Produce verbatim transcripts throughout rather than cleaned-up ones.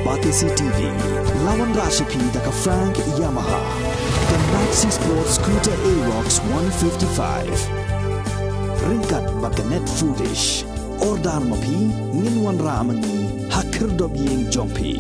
Batesi T V, la wanrah sha phi da ka Frank Yamaha, ka Maxi Sport Scooter Aerox one fifty-five. Ryngkat bad ka Net Foodish. Order ma phi, ngin wanrah ma ngi ha khyrdop ïing jong phi.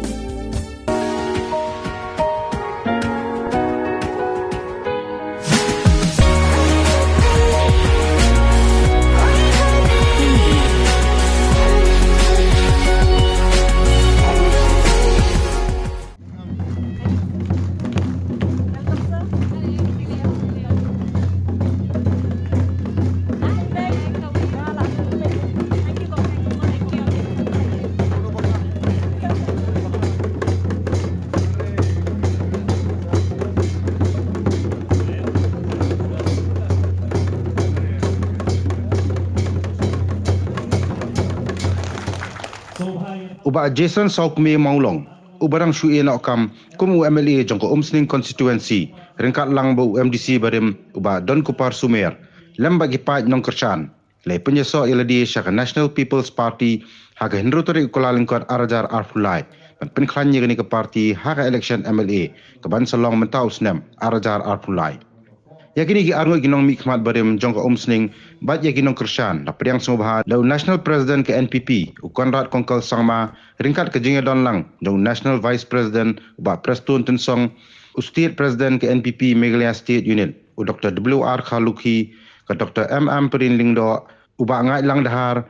U Bah Jason Sawkmie Mawlong, uba dang shu ïeh noh kam kum u M L A jong ka Umsning Constituency, ryngkat lang bad u M D C barim, u Bah Donkupar Sumer, lem bad ki paid nongkyrshan, la pynïasoh ïa lade sha ka National People's Party ha ka hynriew tarik u Kyllalyngkot ar hajar arphew lai, ban pynkhlaiñ ïa kane ka party ha ka election M L A kaban sa long mynta u snem ar hajar arphew lai. Ïa kine ki arngut ki nongmihkhmat barim jong ka Umsning bad ïa ki nongkyrshan la pdiang sngewbha da u National President ka N P P, u Conrad Kongkal Sangma, ryngkat ka jingïadon lang jong u National Vice President, u Bah Prestone Tynsong, u State President ka N P P Meghalaya State Unit, u Doktor W R Kharlukhi, ka Doktor M M Prin Lyngdoh, u Bah Ngaitlang Dhar,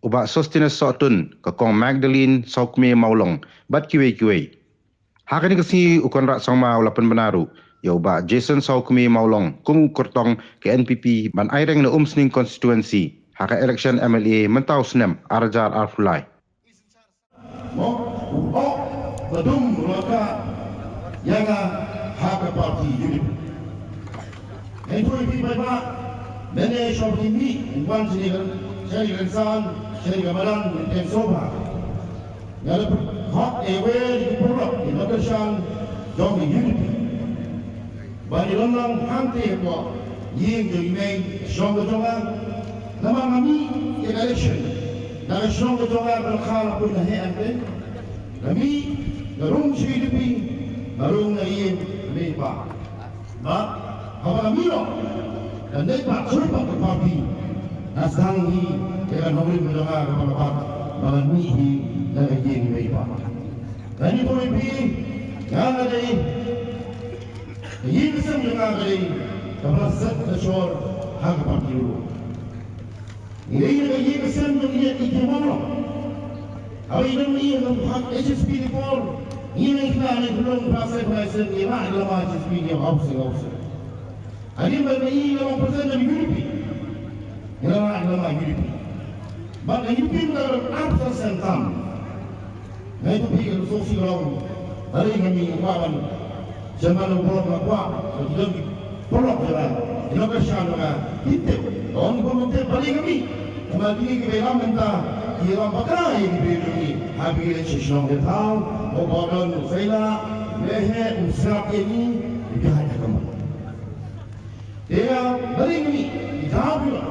u Bah Sosthenes Sohtun, ka Kong Magdalene Sawkmie Mawlong, bad kiwei kiwei. Ha kane ka sngi u Conrad Sangma u la pynbna ruh ïa u Bah Jason Sawkmie Mawlong kum u kyrtong ka N P P ban aireng na Umsning Constituency ha ka election M L A mynta u snem ar hajar arphew lai. Mo, u hok, ba dum, u la ka, ïa nga, ha ka party U D P. Ngan ïathuh ïa phi paidbah, mynne sha phi mih, u wan shane ka, shane ka rynsan, shane ka madan, mynteng sngewbha. Nga la hok ïa iwei na ki paralok, ki nongkyrshan jong ka U D P. Ba ngi long lang hangtei hapoh ïing jong i mei, shnong ka jong nga. Namar nga mih ïa ka election na ka shnong ka jong nga, ka la kha la poi na heh hangtei. Nga mih, nga rung sha U D P, nga rung na ïing i mei i pa. Bad haba nga mih noh, nga leit pat sha ka party, nga sdang hi ïa ka nongrim jong nga kaba nga bat, ba ngan mih hi na ka ïing i mei i pa. Ngan ïathuh ïa phi, nga nga dei, ka ïing ka sem jong nga ka dei kaba la set ka shor ha ka party ruh. Ngi dei na ka ïing ka sem jong i, i Kim Mawlong. Haba i dang i ha H S P di por, ngi na i khlem, ngi khlem, pynlong pynlong, ngi rah lama H S P, ngi office, office. Hadien ba i la long president jong U D P, ngi la rah lama U D P. Bad ka U D P ka long arphew san snem tam. Nga ïathuh ïa phi ka sngewsih ka long, balei nga mih, nga kwah ban shem ban long block, nga kwah ba ki don ki paralok jong nga, ki nongkyrshan jong nga, ki tip. Ka ong ki paralok tip balei nga mih. Namar kine kiba ïalam mynta ki ïalam bakla ïa ki briew jong ngi. Haba ki leit sha shnong sha thaw, u Gordon u sa ïaleh, u sngap ïa ngi, ki hap ïa ka mut. Te nga, balei nga mih, i daw phi ba.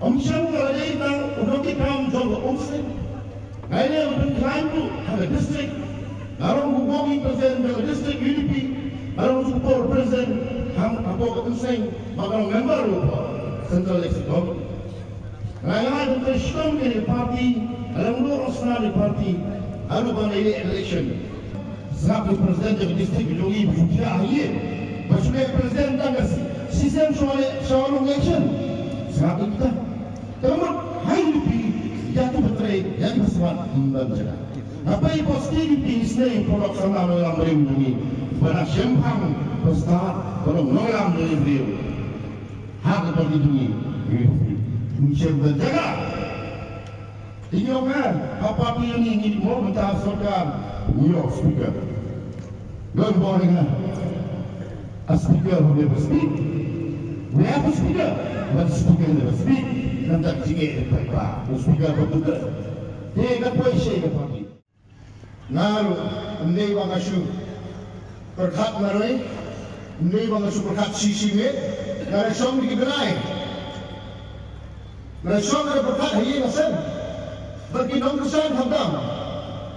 Ym shym nga la dei tang u nongtrei kam jong ka Umsning. Nga dei u pynkhlaiñ ruh ha ka district. Nga long u working president jong ka district U D P. Nga long u super president ha, hapoh ka Umsning. Bad nga long member ruh hapoh Central Executive Committee. Nga, nga dei u president ka party. Nga long u president ka party. Haduh ba ngi leh election. Sngap ïa u president jong ka district jong ngi ba shu thiah ha ïing. Ba shu leh president tang ka shi, shisien shu leh, shu long election. Sngap ïa kita. Te mut ha U D P ïa ki ba trei, ïa ki ba smat, ym don jaka. Haba ïa phi sngewthuh ïa phi, isynei ïa u paralok samla nongïalam barim jong ngi ba na shemphang ba stad ba long nongïalam jong ngi briew. Ha ka party jong ngi, ym shym don jaka. Te ngi ong, eh, ha party ngi, ngi mo mynta ha sorkar, ngi ong speaker. Don't bore nga. A speaker who never speak. We have a speaker, but the speaker never speak. Nangta jingeh ïa ka paidbah. U speaker ba tuka. Te ka poi sha ka party. Nga ruh, ym dei ba nga shu pyrkhat marwei, ym dei ba nga shu pyrkhat shi shi miet, nga la shong da ki bnai. Nga la shong, nga la pyrkhat ha ïing ha sem bad ki nongkyrshan khamtam.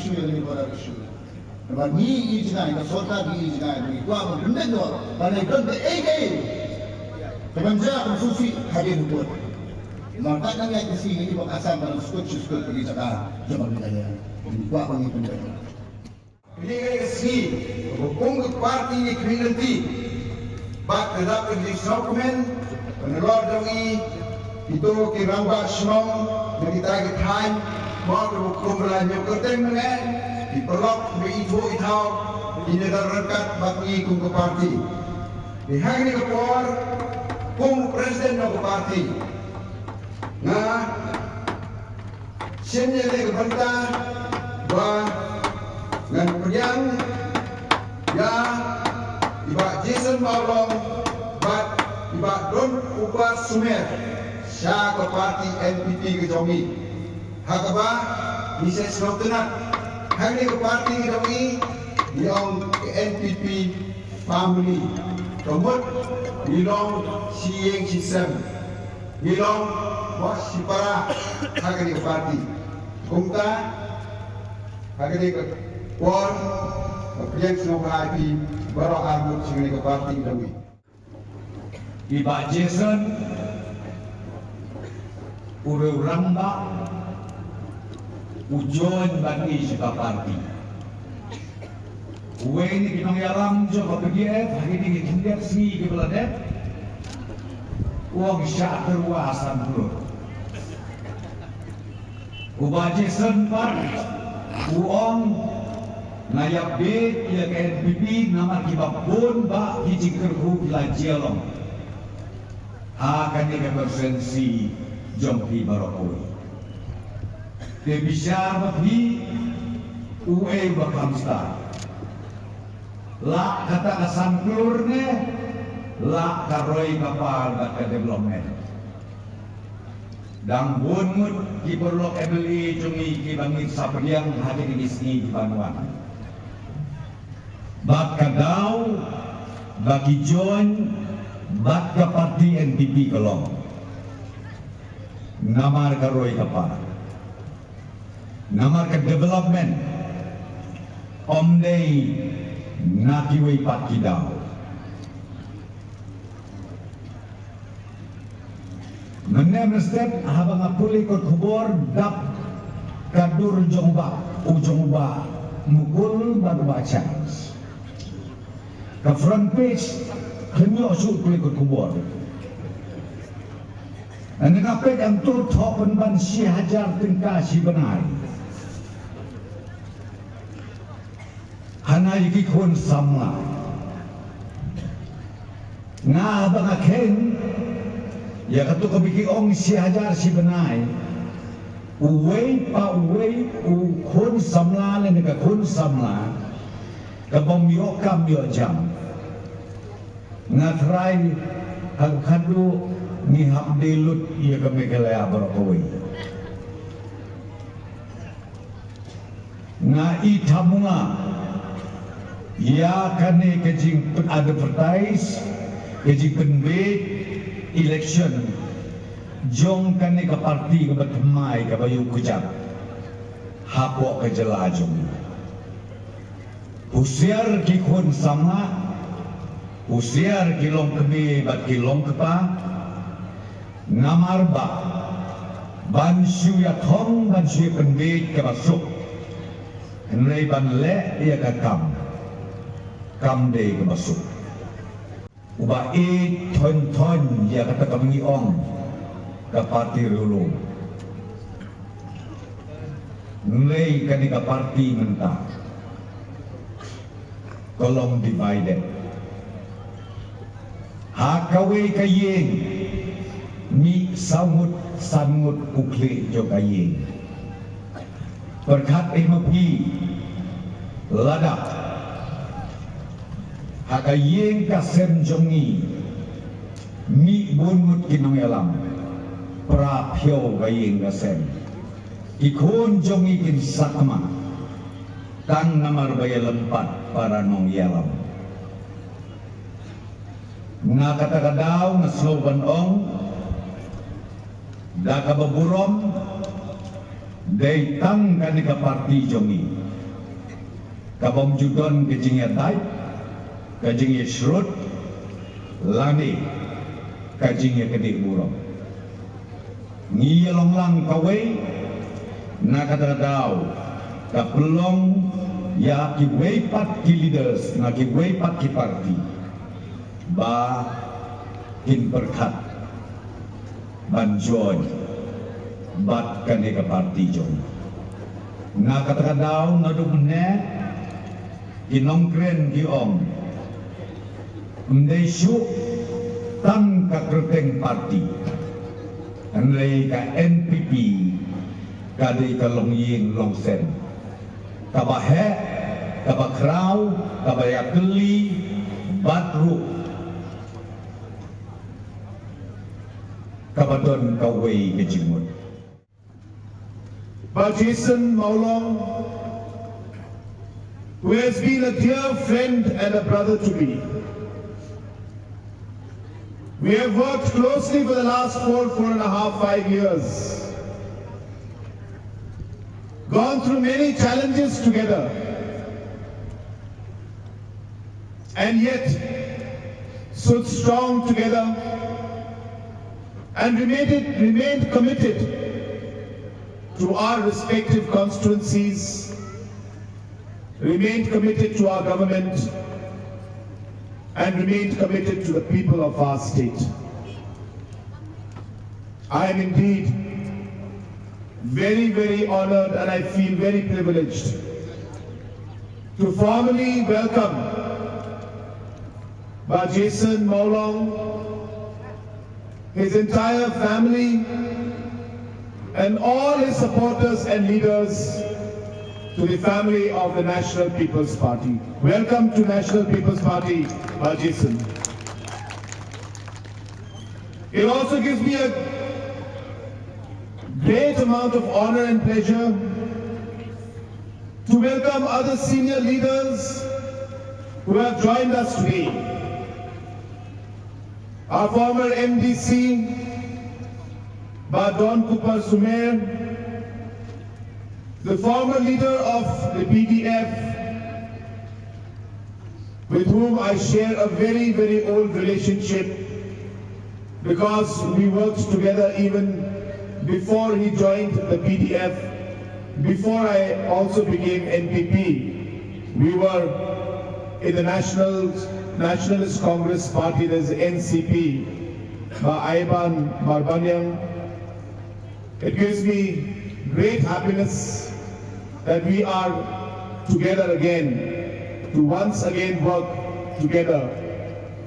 issue ïa kane ka border issue. Namar ngi ïohi jngai, ka sorkar ngi ïohi jngai, ngi kwah ban pyndep noh, ban ai don kaei kaei kaban jia ban sngewsih hadien ka vote. Namar kat nang ïaid ka sngi ngi ba ka Assam ban skud skud ka jaka jong ka Meghalaya. Ngi kwah ban ngi pyndep noh. Kane ka sngi, ba kum ka party ngi khmih lynti bad ka dap ka jingsngewkmen ba nalor jong ngi, kito ki rangbah shnong na kita ki thaiñ, mo, kaba kum ba la ñiew kyrteng mynne, ki paralok ba ithuh ithaw, kin ïa don ryngkat bad ngi kum ka party. Te ha kane ka por, kum u president jong ka party, Nga shim ïa kane ka bynta ba ngan pdiang ïa i Bah Jason Mawlong bad i Bah Don Upa Sumer sha ka party N P P ka jong ngi. Ha kaba ngi sa sngewtynnat ha kane ka party ka jong ngi, ngi ong ka N P P family. Ka mut ngi long shi ïing shi sem. Ngi long ba shipara ha kane ka party. Kumta ha kane ka por ka pdiang sngewbha ïa phi baroh arngut sha kane ka party jong ngi. I Bah Jason u rangbah, u join bad ngi sha ka party. Uwei na ki nongïalam jong ka P D F ha kine ki khyndiat sngi kiba la dep, u ong shah tyrwa san klur. U Bah Jason pat u ong, nga ïa bit ïa ka N P P namar kiba bun bah ki jingkyrkhu ki la jia long ha kane ka constituency jong phi baroh kawei. Te bishar ba phi, uei ba kham stad, la kata ka san klur ne la ka roi ka par bad ka development? Dang bun ngut ki paralok M L A jong ngi kiba ngin sa pdiang ha kine ki sngi ki ban wan. Bad ka daw ba ki join bad ka party N P P ka long namar ka roi ka par. Namar ka development ym dei na kiwei pat ki daw. Mynne mynstep haba nga pule kot khubor dap ka dur jong u Bah, u jong u Bah Mukul bad u Bah Charles. Ka front page khlem ïoh shuh pule kot khubor. Ynda nga peit hangto thoh pynban shi hajar tyngka shi bnai hana ïa ki khun samla. Nga haba nga kheiñ ïa kato kaba ki ong shi hajar shi bnai, uwei pa uwei u khun samla lane ka khun samla kabym ïoh kam ïoh jam, nga trai ha ka khadduh ngi hap dei lut ïa ka Meghalaya baroh kawei. Nga i thamula ïa kane ka jingpyn-advertise, ka jingpynbeit election jong kane ka party kaba thymmai kaba ïoh kjat hapoh ka jylla jong ngi. Husiar ki khun samla, husiar ki longkmie bad ki longkpa, namar ba ban shu ïathong, ban shu ïapynbeit kaba suk, hynrei ban leh ïa ka kam kam dei kaba suk. Uba ïeit thoiñ thoiñ ïa kata kaba ngi ong ka party riewlum. Ngi lei kane ka party mynta ka long divided. Ha kawei ka ïing mih saw ngut san ngut u khlieh jong ka ïing. Pyrkhat ei ma phi, lada ha ka ïing ka sem jong ngi mih bun ngut ki nongïalam, phra phew ka ïing ka sem, ki khun jong ngi kin sakma tang namar ba ïalympat para nongïalam. Na kata ka daw nga sngew ban ong da kaba burom, dei tang kane ka party jong ngi kabym ju don ka jingïadait, ka jingïashrut lane ka jingïakdie burom. Ngi ïa long lang kawei na kata ka daw, ka pynlong ïa kiwei pat ki leaders na kiwei pat ki party ba kin pyrkhat ban join bad kane ka party jong. Na kata ka daw naduh mynne ki nongkren ki ong, ym dei shuh tang ka kyrteng party, Hynrei ka N P P ka dei ka longïing longsem, kaba heh, kaba khraw, kaba ïakylli, bad ruh kaba don kawei ka jingmut. Bah Jason Mawlong, who has been a dear friend and a brother to me. We have worked closely for the last four, four and a half, five years. Gone through many challenges together. And yet, stood strong together and remained, remained committed to our respective constituencies, remained committed to our government, and remained committed to the people of our state. I am indeed very, very honored and I feel very privileged to formally welcome Bah Jason Mawlong, his entire family, and all his supporters and leaders to the family of the National People's Party. Welcome to National People's Party, Bah Jason. It also gives me a great amount of honor and pleash ure to welcome other senior leaders who have joined us today. Our former M D C, Bah Don Cooper Sumer, the former leader of the P D F, with whom I share a very, very old relationship because we worked together even before he joined the P D F, before I also became N P P. We were in the National, Nationalist Congress Party, that is N C P, Bah Aiban Marbaniang. It gives me great happiness that we are together again to once again work together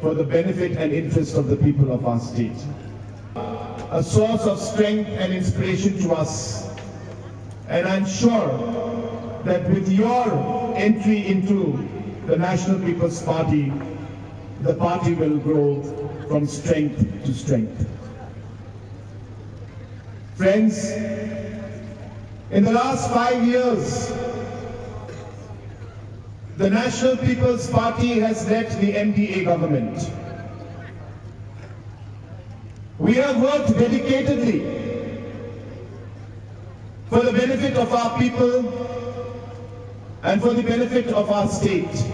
for the benefit and interest of the people of our state. A source of strength and inspiration to us. And I'm sure that with your entry into the National People's Party, the party will grow from strength to strength. Friends, in the last five years, the National People's Party has led the N D A government. We have worked dedicatedly for the benefit of our people and for the benefit of our state.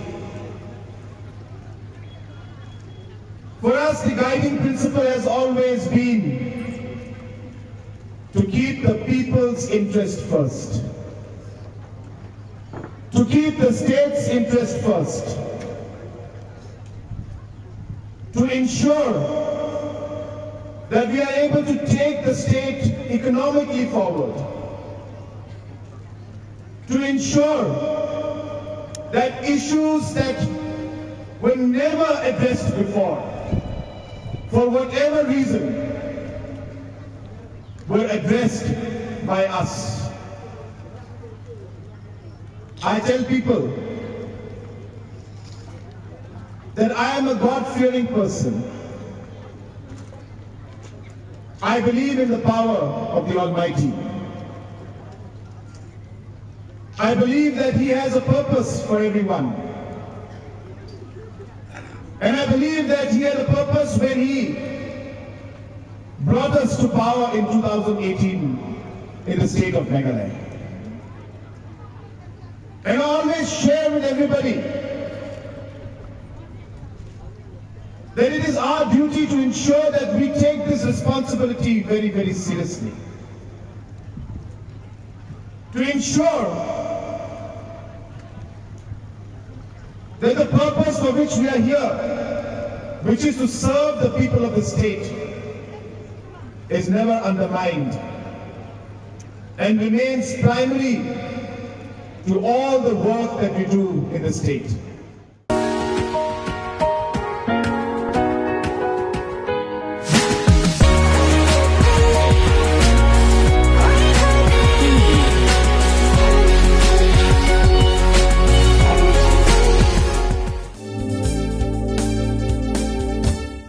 For us, the guiding principle has always been to keep the people's interest first, to keep the state's interest first, to ensure that we are able to take the state economically forward, to ensure that issues that were never addressed before, for whatever reason, were addressed by us. I tell people that I am a God-fearing person. I believe in the power of the Almighty. I believe that He has a purpose for everyone. And I believe that He had a purpose when He brought us to power in two thousand eighteen in the state of Meghalaya. And I always share with everybody that it is our duty to ensure that we take this responsibility very, very seriously. To ensure that the purpose for which we are here, which is to serve the people of the state, is never undermined and remains primary to all the work that we do in the state.